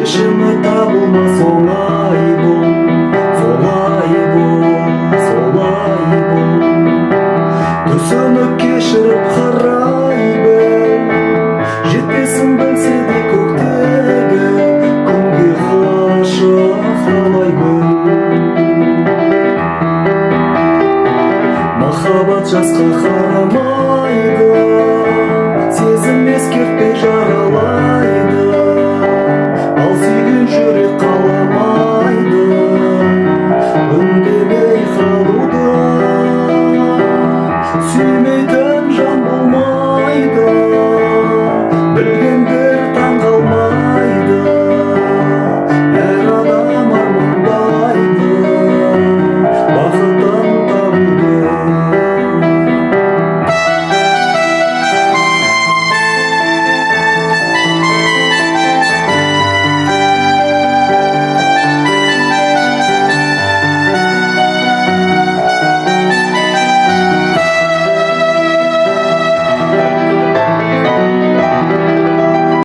Шешімі табылмас оңай бұл. Солай бұл, солай бұл. Түсініп, кешіріп қарай біл. Жетпесін білсе де көктегі күнге ғашық талай гүл. Махаббат жасқа.